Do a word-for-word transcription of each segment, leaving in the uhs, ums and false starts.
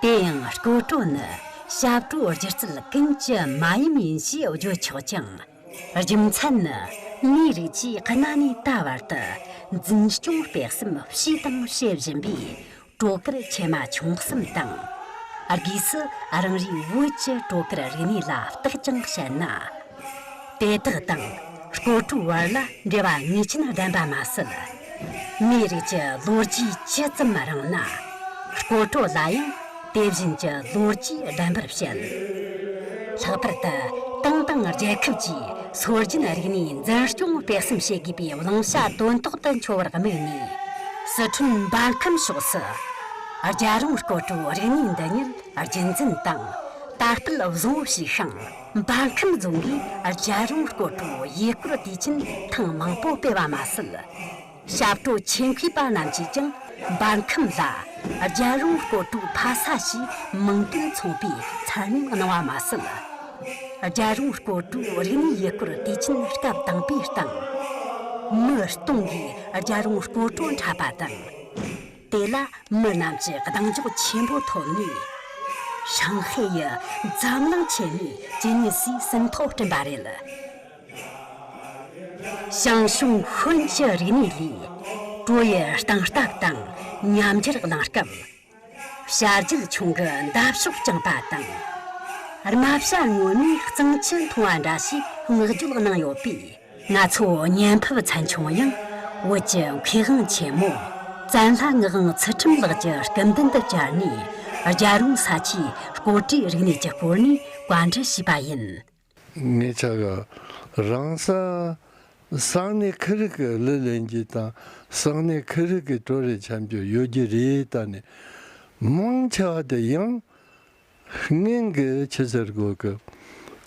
དེ་ཡང་སྐོར་བྲོ་ནི་ཞབས་བྲོ་སྒྱུ་རྩལ་ཀུན་གྱི་མ་ཡུམ་ཡིན་ཞེས་བརྗོད་ཆོག་ཅིང་། རྒྱུ་མཚན་ནི་མིའི་རིགས་ཀྱིས་གནའ་ནས་ད་བར་དུ་འཛིན་སྐྱོང་སྤེལ་གསུམ་བྱས་དང་བྱེད་བཞིན་པའི་བྲོ་གར་ཆེ་མ་ཆུང་གསུམ་དང་། སྒོས་སུ་རང་རེའི་བོད་ཀྱི་བྲོ་གར་རིག་གནས་ལ་བརྟག་ཅིང་དཔྱད་ན། དེ་དག་དང་སྐོར་བྲོའི་བར་ལ་འབྲེལ་བ་ངེས་ཅན་ལྡན་པ་མ་ཟད། མིའི་རིགས་ཀྱི་ལོ་རྒྱུས་ཇི་ཙམ་རིང་ན། སྐོར་བྲོ་ལ་ཡང་དེ་བཞིན་གྱི་ལོ་རྒྱུས་ལྡན་པར་བཤད། ལྷག་པར་དུ་ཏང་དང་རྒྱལ་ཁབ་ཀྱིས་སྲོལ་རྒྱུན་རིག་གནས་འཛིན་སྐྱོང་སྤེལ་གསུམ་བྱེད་དགོས་པའི་བླང་བྱ་དོན་ཐོག་ཏུ་འཁྱོལ་བར་དམིགས་ནས། སི་ཁྲོན་འབར་ཁམས་ཕྱོགས་སུ་རྒྱལ་རོང་སྐོར་བྲོའི་རིག་གནས་འདི་ཉིད་རྒྱུན་འཛིན་དང་དར་སྤེལ་བཟང་བོ་བྱས་ཤིང་། འབར་ཁམས་རྫོང་གིས་རྒྱལ་རོང་སྐོར་བྲོའི་ཡུལ་སྐོར་དུས་ཆེན་ཐེངས་མང་པོ་སྤེལ་བ་མ་ཟད། ཞབས་བྲོ་ཆེད་མཁས་པ་རྣམས་ཀྱིས་ཀྱང་འབར་ཁམས་ལ་རྒྱལ་རོང་སྐོར་བྲོའི་ཕ་ས་ཞེས་མིང་དོན་མཚུངས་པའི་མཚན་སྙན་གནང་བ་མ་ཟད། རྒྱལ་རོང་སྐོར་བྲོའི་རིག་གནས་ཡུལ་སྐོར་དུས་ཆེན་སྐབས་དང་པོའི་སྟེང་། མི་སྟོང་གིས་རྒྱལ་རོང་སྐོར་བྲོ་འཁྲབ་པ་དང་། དེ་ལ་མི་རྣམས་ཀྱིས་གདེང་འཇོག་ཆེན་པོ་ཐོབ་ནས། ཧྲང་ཧའེ་ཡི་འཛམ་གླིང་ཆེན་མོའི་ཇི་ནི་སིའི་ཟིན་ཐོ་བསྐྲུན་པ་རེད། ཞང་ཞུང་ཤོན་གྱི་རིག་གནས་ལས་བྲོ་ཡི་སྟངས་སྟབས་དང་ཉམས་འགྱུར་གླེང་སྐབས། བྱ་རྒྱལ་ཆུང་གི་འདབ་གཤོག་བརྐྱངས་པ་དང་། རྨ་བྱ་སྔོན་མོའི་གཙང་ཆུ་འཐུང་བ་འདྲ་ཞེས་བསྔགས་བརྗོད་གནང་ཡོད་པས། ང་ཚོ་བརྙན་ཕབ་ཚན་ཆུང་ཡང་བོད་ཀྱི་མཁས་དབང་ཆེན་མོ་བཙན་ལྷ་ངག་དབང་ཚུལ་ཁྲིམས་ལགས་ཀྱི་སྐུ་མདུན་དུ་བཅར་ནས། རྒྱལ་རོང་ས་ཆའི་སྐོར་བྲོའི་རིག་གནས་ཀྱི་སྐོར་ནས་བཀའ་འདྲི་ཞུས་པ་ཡིན། ངེད་ཅག་གི་རང་ས་ས་གནས་ཁུལ་རིགས་ཀྱི་གླུ་ལེན་རྒྱུ་དང་ས་གནས་ཁུལ་རིགས་ཀྱི་བྲོ་རེ་འཆམ་རྒྱུ་ཡོད་རྒྱུ་རེད། ད་ནི་མང་ཆེ་བ་དེ་ཡང་སྔོན་གྱི་ཆི་ཟེར་དགོས་གི།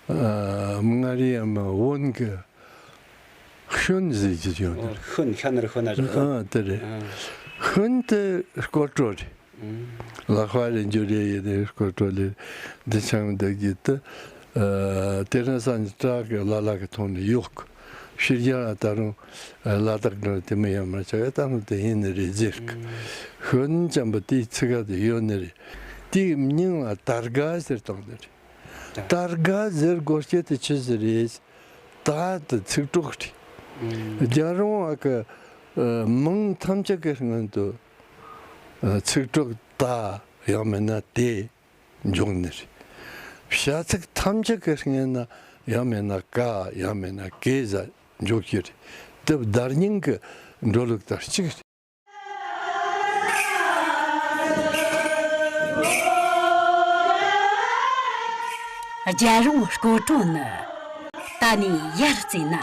ཨ། མངའ་རིས་ཡམ་བོན་གྱི་ཤོན་ཟེར་གྱི་ཡོད་ནི་རེད། ཤོན། ཤ་ནར་ཤོན་ན་རེད། ཨ། དེ་རེད། ཨ། ཤོན་དེ་སྐོར་བྲོ་རེད། ཨུམ། ལག་པ་རེ་འཇུ་རེ་ཡེ་རེ་སྐོར་བྲོ་ལེ་འདི་ཆང་འདི་གི་དེ། ཨ། དེ་རིང་སང་ཉིན་བྲག་གི་ལ་ལ་གི་ཐོག་ནས་གཡོག་གི། ཕྱི་རྒྱལ་ལ་ད་རུང་ལ་དྭགས་འགྲོ་དེ་མི་ཡོད་མ་ཆགས་ད་རུང་དེ་ཡིན་ནི་རེད་ཟེར་གི། ཤོན་ཅམ་པོ་དེའི་ཚིག་ག་དེ་ཡོད་ནི་རེད། དེའི་མིང་ལ་དར་དགའ་ཟེར་བཏང་ནི་རེད། དར་དར་དགའ་ཟེར་དགོས་སྐྱེ་དེ་ཆི་ཟིག་རེད། ད་དེ་ཚིག་གྲོགས་རེད། ཨུམ། རྒྱལ་རོང་བ་གི་ཨ་མིང་ཐམས་ཅད་ཀྱི་སྔོན་དུ་ཨ་ཚིག་གྲོགས་ད་ཡང་མིན་ན་དེ་འཇོག་ནི་རེད། བྱ་ཚིག་ཐམས་ཅད་ཀྱི་སྔོན་ན་ཡང་མིན་ན་ཀ་ཡང་མིན་ན་ཀེ་ཟ་འཇོག་རྒྱུ་རེད། དེ་བརྡ་རྙིང་གི་འགྲོ་ལུགས་དང་གཅིག་རེད། རྒྱལ་རོང་སྐོར་བྲོ་ནི་ད་ནས་ཡར་བརྩིས་ན་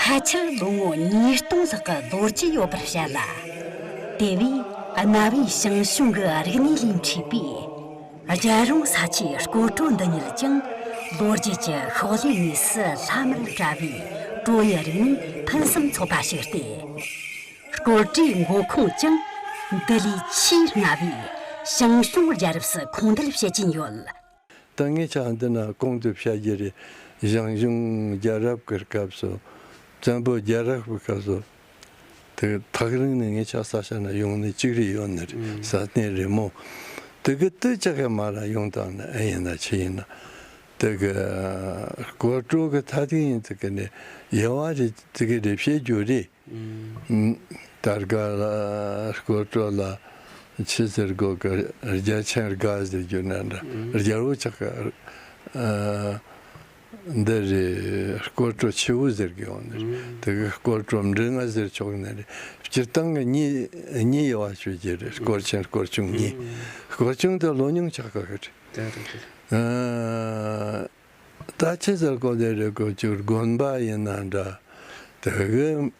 ཕལ་ཆེར་ལོ་ངོ་ཉིས་སྟོང་ལྷག་གི་ལོ་རྒྱུས་ཡོད་པར་བཤད་ལ། དེ་བས་གནའ་བོའི་ཞང་ཞུང་གི་རིག་གནས་ལས་འཕྲོས་པའི་རྒྱལ་རོང་ས་ཆའི་སྐོར་བྲོ་འདི་ཉིད་ཀྱང་ལོ་རྒྱུས་ཀྱི་ཤོག་ལྷེ་གཉིས་སུ་ལྷམ་མེར་བཀྲ་བའི་བྲོ་ཡི་རིག་གནས་ཕུན་སུམ་ཚོགས་པ་ཞིག་སྟེ། སྐོར་བྲོའི་མགོ་ཁུངས་ཀྱང་འདི་ལས་ཆེས་སྔ་བའི་ཞང་ཞུང་རྒྱལ་རབས་སུ་ཁུངས་འདེད་བྱེད་ཀྱིན་ཡོད། ད་ངེད་ཅག་འདི་ན་གོང་དུ་བཤད་རྒྱུ་རེད། ཞང་ཞུང་རྒྱལ་རབས་ཀྱི་སྐབས་སུ། བཙན་པོ་རྒྱལ་རབས་ཀྱི་སྐབས་སུ། དེ་ཐག་རིང་ནས་ངེད་ཅག་ས་ཆ་ན་ཡོང་ནས་ཅིག་རེ་ཡོད་ནི་རེད། ཨུམ། ས་གནས་རི་མོ་དེ་གི་དུ་ཅག་གི་མ་ར་ཡོང་དང་ནི་ཨེ་ཡིན་ན་ཆི་ཡིན་ན། དེ་གི་སྐོར་བྲོ་གི་ཐ་དད་ཡིན་དེ་གི་ནས་ཡ་བ་རེ་དེ་གི་རེ་བཤད་རྒྱུ་རེད། ཨུམ། དར་དགའ་ལ་སྐོར་བྲོ་ལ་ཆི་ཟེར་དགོས་གི། རྒྱལ་ཆེན་དགའ་ཟེར་རྒྱུ་ན་འདྲ། ཨུམ། རྒྱལ་པོ་ཅག་གི་ཨ་ འདི་རེད། སྐོར་བྲོ་ཆེ་བོ་ཟེར་གི་ཡོད་ནི་རེད། དེ་གི་སྐོར་བྲོ་འབྲིང་ང་ཟེར་ཆོག་ནི་རེད། སྤྱིར་བཏང་གི་གཉིས་གཉིས་ཡོད་པ་ཤོད་ཀྱི་རེད། སྐོར་ཆེན་སྐོར་ཆུང་གཉིས། སྐོར་ཆུང་དེ་ལོ་ཉུང་ཆགས་ཀ་གི་རེད། ད་ཆི་ཟེར་གོ་དེ་རེད། གོ་ཅིག་དགོན་པ་ཡིན་ན་འདྲ། དེ་གི་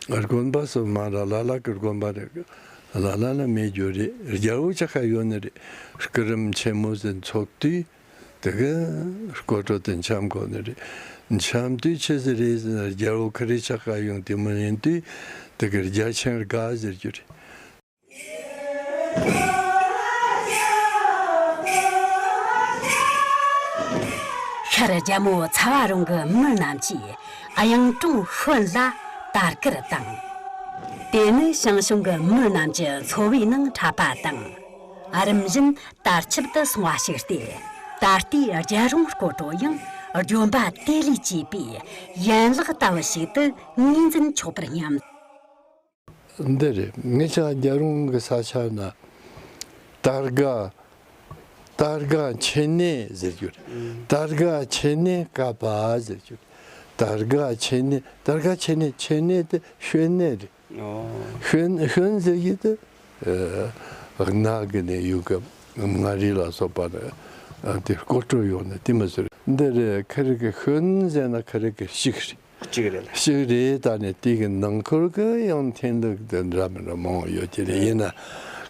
དགོན་པ་སོགས་མ་ར་ལ་ལ་གི་དགོན་པ་རེད། ལ་ལ་ལ་མེད་རྒྱུ་རེད། རྒྱལ་པོ་ཆ་ཁ་ཡོད་ནི་རེད། སྐུ་རིམ་ཆེན་མོ་ཟིན་ཚོགས་དུས་དེ་གི་སྐོར་བྲོ་དེ་འཆམ་གོ་ནི་རེད། འཆམ་དུས་ཆི་ཟིག་རེད་ཟེར་ན། རྒྱལ་པོ་ཁི་རི་ཆ་ཁ་ཡོང་དེ་མོ་ཡིན་དུས་དེ་གི་རྒྱལ་ཆེན་དགའ་ཟེར་རྒྱུ་རེད། ཤར་རྒྱལ་མོ་ཚ་བ་རོང་གི་མི་རྣམས་ཀྱིས་གཡུང་དྲུང་ཤོན་ལ་དར་དཀར་དང་། དེ་ནི་ཞང་ཞུང་གི་མི་རྣམས་ཀྱི་འཚོ་བའི་ནང་འཁྲབ་པ་དང་། རིམ་བཞིན་དར་ཁྱབ་ཏུ་སོང་བ་ཞིག་སྟེ། ད་ལྟའི་རྒྱལ་རོང་སྐོར་བྲོ་ཡང་ལྗོན་པ་དེ་ལས་སྐྱེས་པའི་ཡན་ལག་ལྟ་བུ་ཞིག་ཏུ་ངོས་འཛིན་ཆོག་པར་སྙམ། འདི་རེད། ངེད་ཅག་རྒྱལ་རོང་གི་ས་ཆ་ན་དར་དགའ། དར་དགའ་མཆེད་གནས་ཟེར་རྒྱུ་རེད། དར་དགའ་མཆེད་གནས་བཀབ་པ་ཟེར་རྒྱུ་རེད། དར་དགའ་མཆེད་གནས། དར་དགའ་མཆེད་གནས། མཆེད་གནས་དེ་ཤོན་གནས་རེད། ཨོ། ཤོན་ཤོན་ཟེར་གྱི་དེ་ཨ་ནག་གི་ནས་ཡོད་གི། མངའ་རིས་ལ་སོགས་པ་ནས་ཨ་དེ་སྐོར་བྲོ་ཡོང་ནས་དེ་མི་ཟེར། འདི་རེད། ཁི་རི་གི་ཤོན་ཟེར་ན་ཁི་རི་གི་གཅིག་རེད། གཅིག་རེད་ལ། གཅིག་རེད། ད་ནི་དེ་གི་ནང་ཁུལ་གི་ཡང་འཐེན་ལུགས་དེ་འདྲ་མི་འདྲ་མང་བོ་ཡོད་ཀྱི་རེད། ཡིན་ན་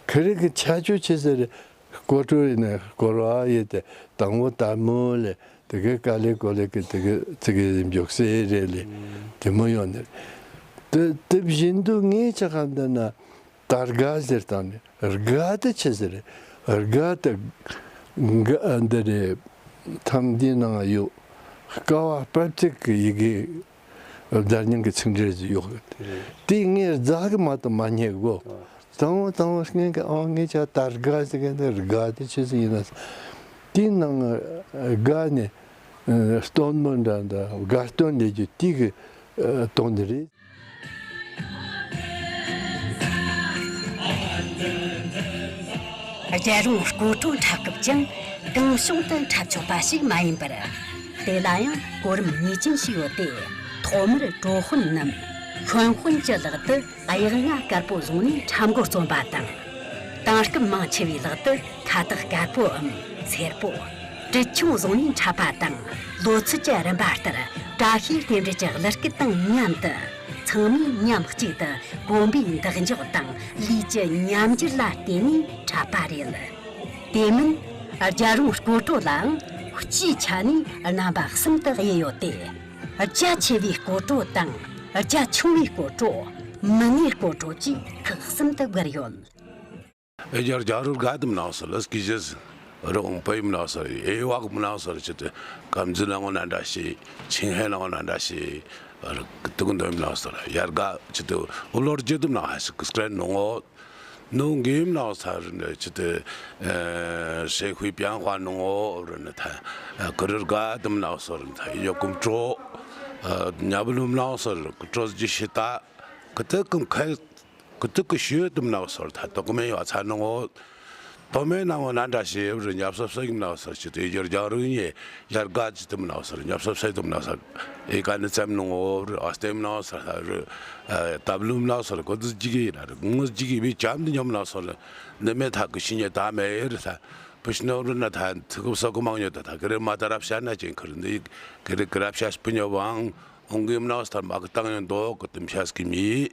ཁི་རི་གི་ཁྱད་ཆོས་ཆེ་ཟེར་རེད། སྐོར་བྲོ་ཡིན་ན་སྐོར་བ་ཡིན་ཏེ་དང་པོ་དར་མོ་ལས་དེ་གི་དཀའ་ལས་གོ་ལས་ཀི་དེ་གི་ཚིག་གི་མགྱོགས་སེ་རེད་ལས་དེ་མོ་ཡོང་ནི་རེད། དེ་དེ་བཞིན་དུ་ངས་ཆ་ག་འདི་ན། དར་དགའ་ཟེར་དང་ནི་དགའ་དེ་ཆི་ཟེར་རེད། དགའ་དེ་དགའ་འདི་རེད། ཐམ་འདི་ནང་ཡོད། ཀ་བ་པར་ཙིག་གི་ཡི་གེ་བརྡ་རྙིང་གི་ཚིག་འགྲེལ་ཟིག་ཡོད་གི། དེ་ངས་རྫ་གི་མ་གཏོགས་མ་རྙེད་གོ། དང་པོ་དང་པོ་ངས་གི་ཨང་ངས་ཆ་དར་དགའ་ཟེར་གི་འདི་དགའ་དེ་ཆི་ཟིག་ཡིན་ན། དེའི་ནང་དགའ་ནི་སྟོན་མོ་འདྲ་འདྲ་དགའ་སྟོན་ལས་རྒྱུ་དེ་གི་དོན་དེ་རེད། རྒྱལ་རོང་སྐོར་བྲོ་འཁྲབ་སྐབས་ཀྱང་གང་བྱུང་དུ་འཁྲབ་ཆོག་པ་ཞིག་མ་ཡིན་པར། དེ་ལ་ཡང་གོ་རིམ་ངེས་ཅན་ཞིག་ཡོད་དེ། ཐོག་མར་བྲོ་དཔོན་ནམ་ཤོན་དཔོན་གྱི་ལག་ཏུ་གཡག་རྔ་དཀར་པོ་བཟུང་ནས་འཁྲབ་མགོ་རྩོམ་པ་དང་། དེང་སྐབས་མང་ཆེ་བའི་ལག་ཏུ་ཁ་བཏགས་དཀར་པོའམ་སེར་པོ། གྲི་ཆུང་བཟུང་ནས་འཁྲབ་པ་དང་། ལོ་ཚོད་ཀྱི་རིམ་པ་ལྟར་བཀྲ་ཤིས་རྟེན་འབྲེལ་གྱི་གླུ་སྐད་དང་མཉམ་དུ། ཚང་མས་མཉམ་གཅིག་ཏུ་གོམ་པའི་འདེགས་འཇོག་དང་ལུས་ཀྱི་ཉམས་འགྱུར་ལ་བརྟེན་ནས་འཁྲབ་པ་རེད། དེ་མིན་རྒྱལ་རོང་སྐོར་བྲོ་ལའང་སྤྱིའི་ཆ་ནས་རྣམ་པ་གསུམ་དུ་དབྱེ་ཡོད་དེ། རྒྱ་ཆེ་བའི་སྐོར་བྲོ་དང་རྒྱ་ཆུང་བའི་སྐོར་བྲོ། མི་སྣའི་སྐོར་བྲོ་བཅས་ཁག་གསུམ་དུ་བགར་ཡོད། ཨེ་རྒྱ་རྒྱ་རོ་དགའ་དུམ་ནང་སོ་ལ་སྐྱིད་ཤེས་རོང་པའི་མ་ནང་སོ་ཨེ་བག་མ་ནང་སོ་ཅི་ཏེ་ཀམ་ཛི་ནང་ང་ནང་འདྲ་ཤེས་ཆིང་ཧེ་ནང་ང་ནང་འདྲ་ཤེས་ཏུག་འདོན་མ་ནང་སོ་ཡར་དགའ་ཅི་ཏེ་ཨུ་ལོར་རྒྱུ་དུམ་ནང་ཧ་སི་ཀི་སྐྲན་ནང་ངོ་ནོ་འགེམ་ནང་ས་རི་ནི་ཅི་ཏེ་ཨེ་ཧྲེ་ཧུའི་པྱང་ཧྭ་ནང་ངོ་རི་ནི་ཐ་ཀི་རི་དགའ་དུམ་ནང་སོ་རི་ཐ་ཡོ་ཀུམ་ཀྲོ་ཉ་བུ་ལུམ་ནང་སོ་རི་ཀི་ཀྲོ་ཇི་ཤི་ཏ་ཀི་ཏི་ཀུམ་ཁལ། ཀི་ཏི་ཀི་ཤུ་དུམ་ནག་སོར་ཐ་ཏོ་ཀི་མེ་ཡོ་ཚ་ནོ། ཏོ་མེ་ནང་ངོ་ན་འདྲ་ཤེས་རུ་ཉབ་སོ་སོ་ཡིན་ནག་སོར་ཅི་ཏི་ཡར་རྒྱང་རུ་ཡིན་ཡར་དགའ་ཅི་དུམ་ནག་སོར་ཉབ་སོ་སོ་དུམ་ནག་སོར་ཨེ་ཀ་ནི་ཙམ་ནོ་རུ་ཨ་སྟེམ་ནག་སོར་ཐ་རུ་ཏབ་ལུམ་ནག་སོར་ཀོ་ཏི་ཇི་གི་ཡིན་རུ་ངོ་ཇི་གི་བི་ཅམ་དུ་ཉོམ་ནག་སོར་འདི་མེ་ཐ་ཀི་ཤི་ཉེ་ད་མེ་རུ་ཐ་པུཤ་ནོ་རུ་ན་ཐ་ཐི་ཀུབ་སོ་ཀུ་མང་ཉོ་ད་ཐ་ཀི་རེ་མ་ད་རབ་ཤ་ན་ཅན་ཁུ་རུ་འདི་ཀི་རེ་ཀི་རབ་ཤ་སྤུ་ཉོ་བང་ཨོང་གི་ཡིན་ནག་སོར་མ་ཀི་ཏང་ཡོ་འདོ་ཀི་དུམ་ཤ་སྐི་མི།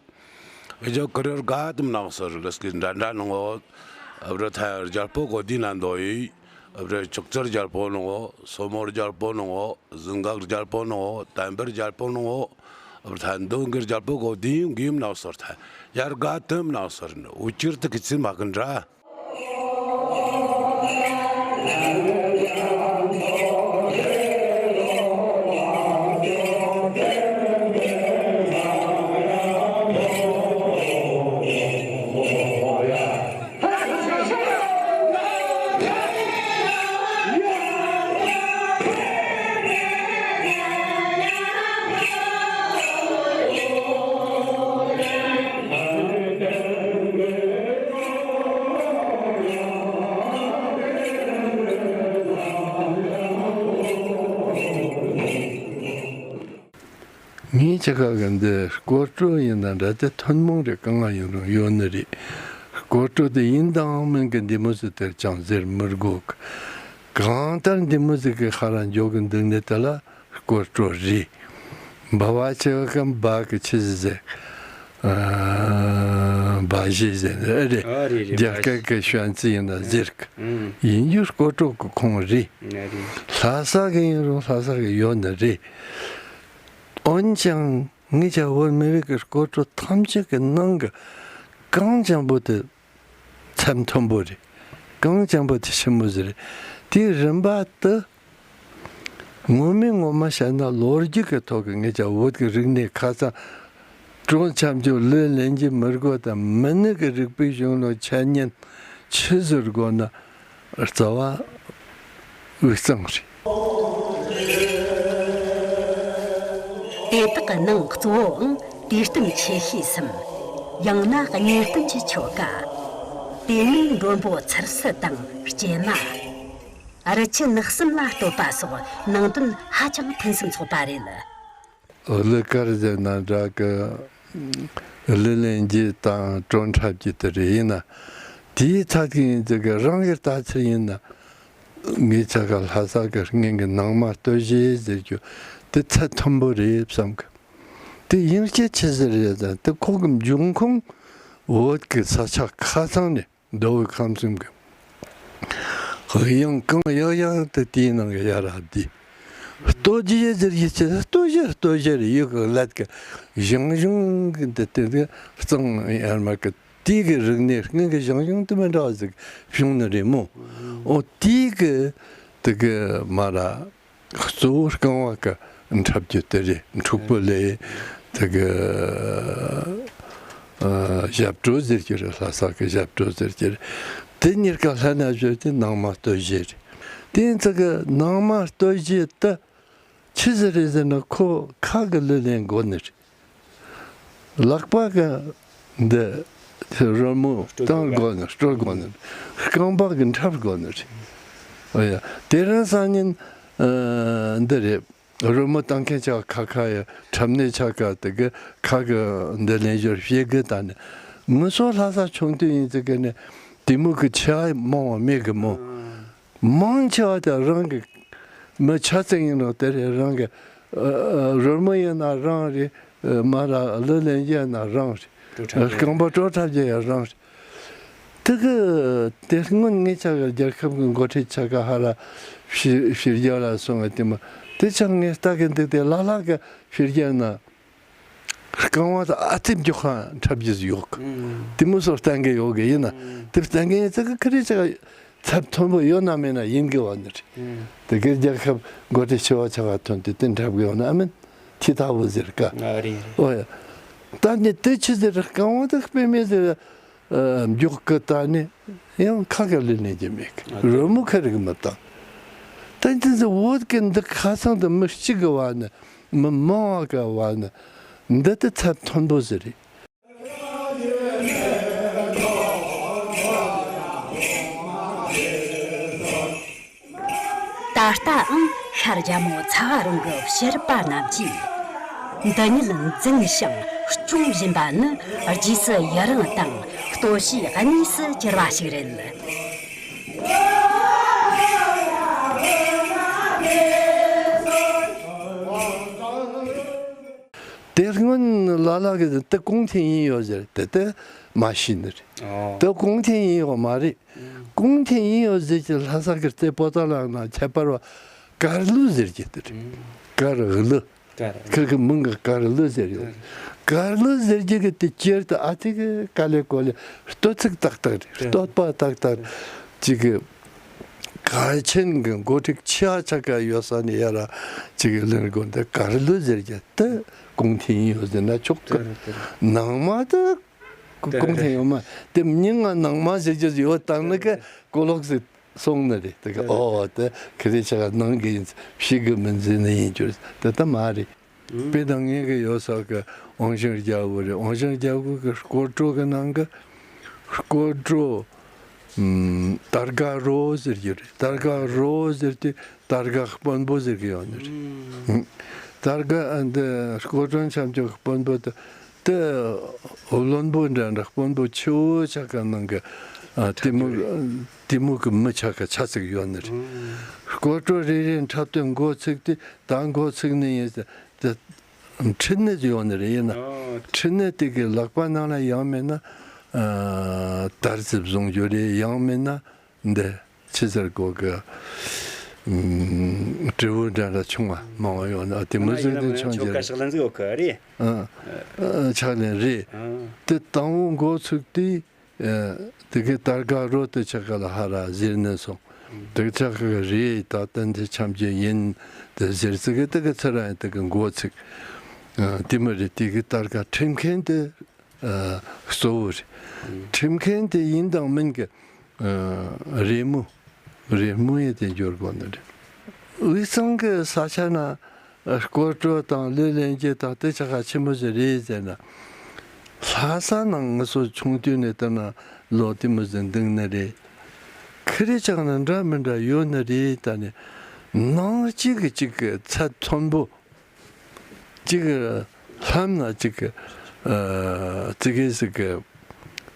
ཨེ་ཇོ་ཀི་རི་དགའ་དུམ་ནག་སོར་ལ་སྐྱིད་འདྲ་འདྲ་ནང་ངོ་། ཨབ་རི་ཐ་རྒྱལ་པོ་གོ་དི་ན་འདོ་ཡི། ཨབ་རི་ཅོག་ཙེར་རྒྱལ་པོ་ནང་ངོ་སོ་མོར་རྒྱལ་པོ་ནང་ངོ་ཟིན་གག་རྒྱལ་པོ་ནང་ངོ་དམ་པར་རྒྱལ་པོ་ནང་ངོ་ཨབ་རི་ཐ་འདོ་གི་རྒྱལ་པོ་གོ་དི་གི་ཡིན་ནག་སོར་ཐ་ཡར་དགའ་དུམ་ནག་སོར་ནི་འུ་ཅིར་དུ་གི་ཚི་མ་གི་འདྲ། ཁ་གི་འདི་སྐོར་བྲོ་ཡིན་ན་འདྲ་དེ་ཐུན་མོང་རེད། གང་ང་ཡིན་རུང་ཡོད་ནི་རེད། སྐོར་བྲོ་དེ་ཡིན་དང་མིན་གི་འདི་མོ་ཟིག་དེར་ཅང་ཟེར་མི་དགོས་གི། གང་ལྟར་འདི་མོ་ཟིག་གི་ཁ་ར་འཇོག་གི་འདུག་ནི་དེ་ལ་སྐོར་བྲོ་རེད། འབའ་བ་ཆེ་བ་གམ་འབའ་གི་ཆི་ཟིག་ཟེར། ཨ། འབའ་གཞས་ཟེར་ནི་ཨེ་རེད། ཨ་རེད་རེད། རྒྱ་སྐད་གི་བཤད་ཚུལ་ཡིན་ན་ཟེར་གི། ཨང་། ཡིན་རྒྱུ་སྐོར་བྲོ་གི་ཁོངས་རེད། ཨ་རེད། ལྷ་ས་གི་ཡིན་རུང་ལྷ་ས་གི་ཡོད་ནི་རེད། འོན་ཀྱང་ངས་ཀྱང་བོད་མི་རིགས་ཀྱི་སྐོར་བྲོ་ཐམས་ཅད་ཀྱི་ནང་གི་གངས་ལྗང་བུ་དེ་ཚད་མཐོན་པོ་རེད། གངས་ལྗང་བུ་དེ་ཆེན་མོ་ཟིག་རེད། དེའི་རིམ་པ་དེ་ངོ་མའི་ངོ་མ་བཤད་ན་ལོ་རྒྱུས་ཀྱི་ཐོག་གི་ངས་ཀྱང་བོད་ཀྱི་རིག་གནས་ཁ་སང་བྲོ་འཁྲབ་རྒྱུ་གླུ་ལེན་རྒྱུ་མི་དགོས་དང་མི་ནུས་ཀྱི་རིག་པའི་གཞུང་ལུགས་འཆད་ཉན་ཆི་ཟིག་དགོས་ན། རྩ་བ་དབུས་གཙང་རེད། དེ་དག་གི་ནང་གཙོ་བོའང་དུས་གཏམ་ཆེ་ཤོས་སམ། ཡང་ན་གཉིས་གཏམ་གྱི་ཆོ་ག་དེ་ནས་མགྲོན་པོ་ཚུར་གསོད་དང་སྐྱེལ་མ། རི་ཆུ་ནགས་གསུམ་ལ་བསྟོད་པ་སོགས་ནང་དོན་ཧ་ཅང་ཕུན་སུམ་ཚོགས་པ་རེད། གླུ་གར་ཟེར་ན་འདྲ་གི། གླུ་ལེན་རྒྱུ་དང་བྲོ་འཁྲབ་རྒྱུ་དེ་རེད། ཡིན་ན་དེའི་ཚད་ཀྱི་ཡིན་ཙི་གི་རང་གི་ལྟ་ཚུལ་ཡིན་ན། ངའི་ཆ་ག་ལྷ་ས་གི་སྔོན་གི་ནང་མ་སྟོད་གཞས་ཟེར་རྒྱུ་དེ་ཚད་མཐོན་པོ་རེད་བསམ་གི། དེ་ཡིན་རྒྱུ་ཆི་ཟིག་རེད་ཟེར་ན་དེ་ཁོ་གི་འབྱུང་ཁུངས་བོད་ཀྱི་ས་ཆ་ཁ་ཚང་ནས་མདོ་དབུས་ཁམས་གསུམ་གི་དབྱངས་གང་ཡག་ཡག་དེ་དེའི་ནང་གི་ཡ་རབས་དེ། སྟོད་གཞས་ཟེར་རྒྱུ་ཆི་ཟེར། སྟོད་གཞས་སྟོད་གཞས་རེད། ཡུལ་གི་གླད་གི་ཞང་ཞུང་གི་འདི་དེ་གཙང་ཡར་མར་གི་དེ་གི་རིག་གནས་སྔོན་གི་ཞང་ཞུང་དེ་མི་འདྲ་བ་ཟིག་བྱུང་ནི་རེད་མོ། ཨོ་དེ་གི་དེ་གི་མ་ར་གཙོ་བོ་རྐང་བ་གི་འཁྲབ་རྒྱུ་དེ་རེད། འཁྲུག་པོ་ལས་དེ་གི་ཨ་ཞབས་བྲོ་ཟེར་རྒྱུ་རེད། ལྷ་ས་གི་ཞབས་བྲོ་ཟེར་རྒྱུ་རེད། དེ་གཉིས་ཀ་ལྷན་ན་བཞག་དེ་ནང་མ་སྟོད་གཞས་རེད། དེ་ཚོ་གི་ནང་མ་སྟོད་གཞས་དེ་ཆི་ཟིག་རེད་ཟེར་ན་ཁོ་ཁ་གི་གླུ་ལེན་དགོས་ནི་རེད། ལག་པ་གི་འདི་རོལ་མོ་བཏང་དགོས་ནི། དཀྲོལ་དགོས་ནི། རྐང་པ་གི་འཁྲབ་དགོས་ནི་རེད། ཨོ་ཡ། དེ་རིང་སང་ཉིན་ཨ་འདི་རེད། རོལ་མོ་བཏང་མཁན་ཆ་ཁ་ཁ་ཡ་འཁྲབ་ནས་ཆ་ཁ་དེ་གི་ཁ་གི་འདི་ལེན་ཞོར་བཤད་གི་ད་ནི་ངུ་སོ་ལྷ་ས་ཆུང་དུས་ཡིན་ཙི་གི་ནི་དེ་མོ་གི་ཆ་མང་བ་མེད་གི་མོ། མང་ཆེ་བ་དེ་རང་གི་མི་ཆ་ཚང་ཡིན་རུང་དེ་རེད། རང་གི་ཨ་ཨ་རོལ་མོ་ཡིན་ན་རང་རེད། ཨ་མ་ར་གླུ་ལེན་རྒྱུ་ཡིན་ན་རང་རེད། བྲོ་འཁྲབ་རྒྱུ། རྐང་པ་བྲོ་འཁྲབ་རྒྱུ་ཡང་རང་རེད། དེ་གི་དེ་སྔོན་ངའི་ཆ་ག་རྒྱལ་ཁབ་ཀྱི་འགོ་ཁྲིད་ཆ་ག་ཧ་ར་ཕྱི་ཕྱི་རྒྱལ་ལ་སོང་བ་དེ་མོ་དེ་ཆ་ངས་ལྟ་གི་འདུག་དེ་ལ་ལ་གི་ཕྱི་རྒྱལ་ན། རྐང་བ་དང་ཨ་ཙི་མགྱོགས་ཁ་འཁྲབ་རྒྱུ་ཡོད་གི། ཨང་། དེ་མོ་སོགས་བསྟན་གི་ཡོད་གི། ཡིན་ན་ཨང་། དེ་བསྟན་གི་ཡིན་ཙི་གི་ཁི་རི་ཅག་ཚད་མཐོན་པོ་ཡོད་ན་མེད་ན་ཡིན་གི་བ་ནི་རེད། ཨང་། དེ་གི་རྒྱལ་ཁབ་འགོ་ཁྲིད་ཆེ་བ་ཆགས་པ་ཐོན་དུས་དེ་འཁྲབ་གི་ཡོད་ན་ཨ་མིན་ཐི་ཐ་བུ་ཟེར་ཀ། ཨ་རེད་རེད། ཨོ་ཡ། ད་ནི་དེ་ཆི་ཟེར། རྐང་བ་དང་དཔེ་མེད་ཟེར། ཨ་མགྱོགས་གི་ད་ནི་ཡང་ཁ་ག་ལེ་ནས་ཀྱི་མེད་གི། ཨ་རོལ་མོ་ཁ་རིག་མི་བཏང་། ད་དེ་ཚོ་བོད་ཀྱི་འདི་ཁ་ཚང་དུ་མི་གཅིག་གི་བ་ནི། མི་མང་བ་ག་བ་ནི་འདི་ལྟ་ཚད་མཐོན་པོ་ཟིག་རེད། ད་ལྟའང་ཤར་རྒྱ་མོ་ཚ་བ་རོང་གི་ཕྱི་རབས་པ་རྣམས་ཀྱིས་འདི་ཉིད་འཛིན་ཞིང་སྐྱོང་བཞིན་པ་ནི་རྗེས་སུ་ཡི་རང་དང་ལྟོ་ཤས་གཉིས་སུ་གྱུར་པ་ཞིག་རེད། དེ་སྔོན་ལ་ལ་གི་དེ་གུང་ཐེན་ཡིན་ཡོད་ཟེར་དེ་དེ་མ་ཤེས་ནི་རེད། ཨོ། དེ་གུང་ཐེན་ཡིན་ཡོད་མ་རེད། ཨང་། གུང་ཐེན་ཡིན་ཡོད་ཟེར་གྱི་ལྷ་ས་གི་རྩེ་པོ་ཏ་ལ་ན་ཁྱད་པར་བ་དཀར་གླུ་ཟེར་གྱི་དེ་རེད། ཨང་། དཀར་གླུ། དཀར། ཁི་གི་མིང་གི་དཀར་གླུ་ཟེར་ཡོད། དཀར། དཀར་གླུ་ཟེར་གྱི་གི་དེ་སྤྱིར་དུ་ཨ་ཐི་གི་ཀ་ལེ་ཀོ་ལེ་ལྟོ་ཚིག་ཏག་ཏག་རེད། བསྟོད་པ་ཏག་ཏག་རེད། ཅིག་གི་གར་ཆེན་གྱི་འགོ་ཁྲིད་ཆེ་ཆ་ག་ཡོད་ས་ནས་ཡ་ར་ཅིག་གི་ལེན་དགོས་འདི་གར་གླུ་ཟེར་རྒྱ་དེ་གུང་ཐེན་ཡིན་ཡོད་ཟེར་ན་ཆོག་གི། ནང་མ་དེ་གུང་ཐེན་ཡོད་མ་དེ་མྱི་ང་ནང་མ་ཟེར་རྒྱུ་ཡོད་དང་ནི་གི་གོ་ལོག་ཟེར་སོང་ནི་རེད། དེ་གི་ཨོ་དེ་ཁི་རེ་ཆ་ག་ནང་གི་ཡིན་ཕྱི་གི་མི་འཛིན་ནི་ཡིན་རྒྱུ་དེ་ད་མ་རེད། དཔེ་དང་ངེད་ཀྱི་ཡོད་ས་གི་དབང་ཞིང་རྒྱལ་པོ་རེད། དབང་ཞིང་རྒྱལ་པོ་གི་སྐོར་བྲོ་གི་ནང་གི་སྐོར་བྲོ་ཨམ་དར་དཀར་རོ་ཟེར་གྱི་རེད། དར་དཀར་རོ་ཟེར་དུས་དར་དཀར་དཔོན་པོ་ཟེར་གྱི་ཡོད་ནི་རེད། དར་དཀར་འདི་སྐོར་གྲོང་ཆབ་མཆོག་གི་དཔོན་པོ་དེ་དེ་བློན་པོ་འདྲ་འདྲ་དཔོན་པོ་ཆེ་བོ་ཆ་ག་ནང་གི་ཨ་དེ་མོ་དེ་མོ་གི་མི་ཆ་ག་ཆ་ཚིག་ཡོད་ནི་རེད། སྐོར་གྲོང་རེ་རེ་འཁྲབ་སྟོན་འགོ་ཚུགས་དུས་ད་འགོ་ཚུགས་ནི་ཡིན་ཟེར་དེ་ཁྲིད་ནི་ཡོད་ནི་རེད། ཡིན་ན་ཨོ། ཁྲིད་ནི་དེ་གི་ལག་པ་ནང་ལ་ཡང་མེད་ན་ཨ་དར་ཙིག་བཟུང་རྒྱུ་རེད། ཡང་མེད་ན། འདི་ཕྱི་ཟེར་གོ་གི་ཨུམ་དྲིལ་བུ་འདྲ་འདྲ་ཆུང་བ་མང་བ་ཡོད་ན་དེ་མི་ཟེར་དེ་ཆང་ཆོ་ག་རྒྱུ་ཕྱག་ལེན་ཟིག་ཡོད་གི་རེད། ཨ་ཨ་ཕྱག་ལེན་རེད། ཨ་དེ་དང་བོ་འགོ་ཚུགས་དུས་ཨ་དེ་གི་དར་དཀར་རོ་དེ་ཆ་ག་ལ་ཧ་ར་ཟེར་ནས་སོང་། དེ་གི་ཆ་ག་གི་རེད། ད་ཏན་ཏན་ཆམ་རྒྱུ་ཡིན་དེ་ཟེར་ཚིག་གི་དེ་གི་ཚེ་ར་ཡིན་དེ་གི་འགོ་ཚུགས། ཨ་དེ་མི་རེད། དེ་གི་དར་དཀར་ཁྲིམས་མཁན་དེ། ཨ་གཙོ་བོ་རེད། ཁྲིམས་མཁན་དེ་ཡིན་དང་མིན་གྱི་ཨ་རེས་མོས་རེས་མོས་ཡས་དེ་འབྱོར་དགོས་ནི་རེད། དབུས་གཙང་གི་ས་ཆ་ན་ཨ་སྐོར་བྲོ་དང་གླུ་ལེན་རྒྱུ་དང་དེ་ཆ་ག་ཆི་མོ་ཟིག་རེད་ཟེར་ན། ལྷ་ས་ནང་ང་ཚོ་ཆུང་དུས་ནས་བལྟས་ན་ལོ་དེ་མོ་ཟིག་འདུག་ནི་རེད། ཁི་རེ་ཅག་ན་འདྲ་མི་འདྲ་ཡོད་ནི་རེད། ད་ནི་ནང་གཅིག་གི་གཅིག་གི་ཚད་མཐོན་པོ། གཅིག་ལྷམ་ན་གཅིག་ཨ་ཙི་གེ་ཟིག་གི་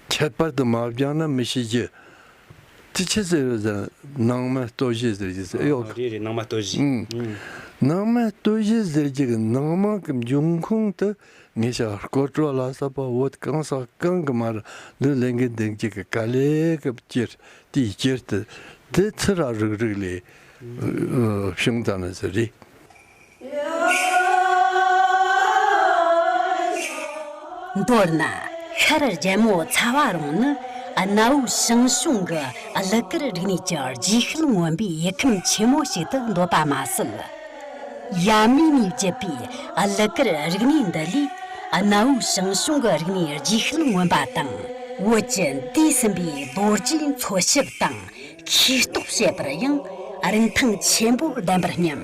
ཁྱད་པར་དུ་མ་སྦྱངས་ན་མི་ཤེས་རྒྱུ། དེ་ཆི་ཟེར་ཡོད་ཟེར་ན་ནང་མི་ལྟོ་གཞི་ཟེར་རྒྱུ་ཟེར་ཡོད། ཨ་རེད་རེད། ནང་མི་ལྟོ་གཞི། ཨུམ། ནང་མི་ལྟོ་གཞི་ཟེར་རྒྱུ་གི་ནང་མི་གི་འབྱུང་ཁུངས་དེ་ངེད་ཅག་སྐོར་བྲོ་ལ་སོགས་པ་བོད་གང་ས་གང་གི་མར་གླུ་ལེན་གི་འདུག་རྒྱུ་གི་ག་ལེ་གི་སྤྱིར་དེའི་སྤྱིར་དུ་དེ་ཚུ་ར་རིག་རིག་ལས་ཨ་བྱུང་ད་ནི་ཟེར་རེད། མདོར་ན་ཤར་རྒྱལ་མོ་ཚ་བ་རོང་ནི་གནའ་བོའི་ཞང་ཞུང་གི་གླུ་གར་རིག་གནས་ཀྱི་རྗེས་ཤུལ་མངོན་པའི་ཡུལ་ཁམས་ཆེན་མོ་ཞིག་ཏུ་འདོད་པ་མ་ཟད། ཡབ་མེས་ནས་བརྒྱུད་པའི་གླུ་གར་རིག་གནས་འདི་ལས་གནའ་བོའི་ཞང་ཞུང་གི་རིག་གནས་རྗེས་ཤུལ་མངོན་པ་དང་བོད་ཀྱི་འདས་ཟིན་པའི་ལོ་རྒྱུས་འཚོལ་ཞིབ་དང་ཤེས་རྟོགས་བྱེད་པར་ཡང་རིན་ཐང་ཆེན་པོ་ལྡན་པར་སྙམ།